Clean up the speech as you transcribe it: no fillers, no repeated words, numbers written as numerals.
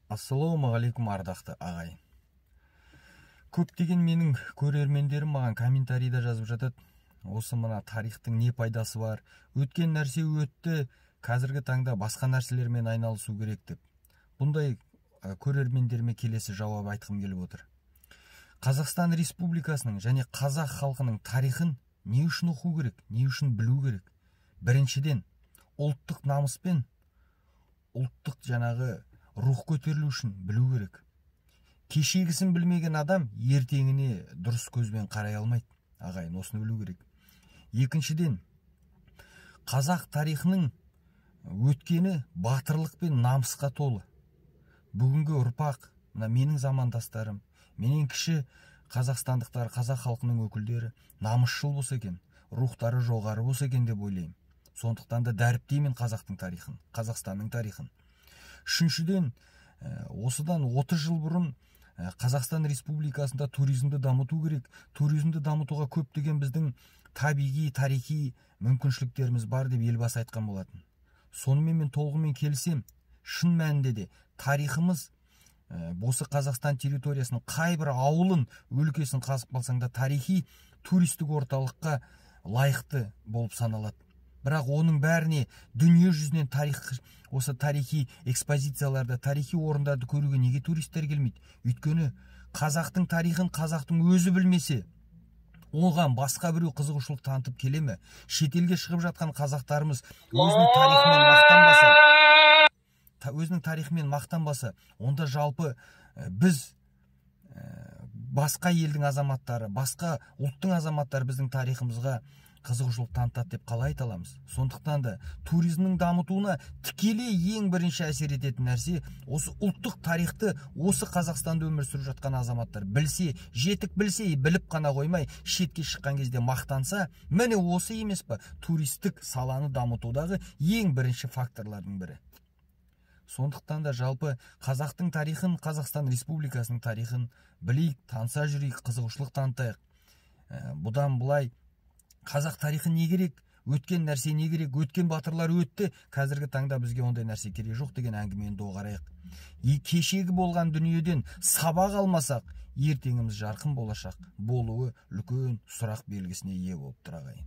Ассалаумағалейкум, ардақты ағайын. Көптеген менің көрермендерім маған комментарийда жазып жатады. Осы мына тарихтың не пайдасы бар? Өткен нәрсе өтті, қазіргі таңда басқа нәрселермен айналысу керек деп. Бұндай көрермендеріме келесі жауап айтқым келіп отыр. Қазақстан Республикасының және қазақ халқының тарихын не үшін оқу керек, не үшін білу керек? Біріншіден, ұлттық намыспен, ұлттық жаңағы рух көтерілу үшін білу керек. Кешегісін білмеген адам ертеңіне дұрыс көзбен қарай алмайды. Ағайын, осыны білу керек. Екіншіден, қазақ тарихының өткені батырлық пен намысқа толы. Бүгінгі ұрпақ, мына менің замандастарым, менен кіші қазақстандықтар, қазақ халқының өкілдері намысшыл болса екен, рухтары жоғары болса екен деп ойлаймын. Сондықтан да дәріптеймін қазақтың тарихын, Қазақстанның тарихын. Үшіншіден, осыдан 30 жыл бұрын Қазақстан Республикасында туризмді дамыту керек. Туризмді дамытуға көптеген біздің табиғи, тарихи мүмкіншіліктеріміз бар деп Елбасы айтқан болатын. Сонымен мен толығымен келісемін. Шын мәнінде де тарихымыз, осы Қазақстан территориясының қайбір ауылын, өлкесін қазып қалсаң да тарихи туристік орталыққа лайықты болып саналады. Бірақ оның бәріне дүние жүзінен тарих, осы тарихи экспозицияларды, тарихи орындарды көруге неге туристер келмейді? Өйткені қазақтың тарихын қазақтың өзі білмесе, оған басқа біреу қызығушылық танытып келе ме? Шетелге шығып жатқан қазақтарымыз өзінің тарихымен мақтанбаса, өзінің тарихымен мақтанбаса, онда жалпы біз басқа елдің азаматтары, басқа ұлттың азаматтары біздің тарихымызға қызығушылық танытады деп қалай айта аламыз? Сондықтан да туризмнің дамытуына тікелей ең бірінші әсер ететін нәрсе осы ұлттық тарихты осы Қазақстанда өмір сүріп жатқан азаматтар білсе, жетік білсе, біліп қана қоймай, шетке шыққан кезде мақтанса, міне осы емес па туристік саланы дамытудағы ең бірінші факторлардың бірі. Сондықтан да жалпы қазақтың тарихын, Қазақстан Республикасының тарихын білейік, таныса жүрейік, қызығушылық танытайық. Бұдан былай қазақ тарихы не керек, өткен нәрсе не керек, өткен батырлар өтті, қазіргі таңда бізге ондай нәрсе керек жоқ деген әңгімені доғарайық. Кешегі болған дүниеден сабақ алмасақ, ертеңіміз жарқын болашақ болуы үлкен сұрақ белгісіне ие болып тұр, ағайын.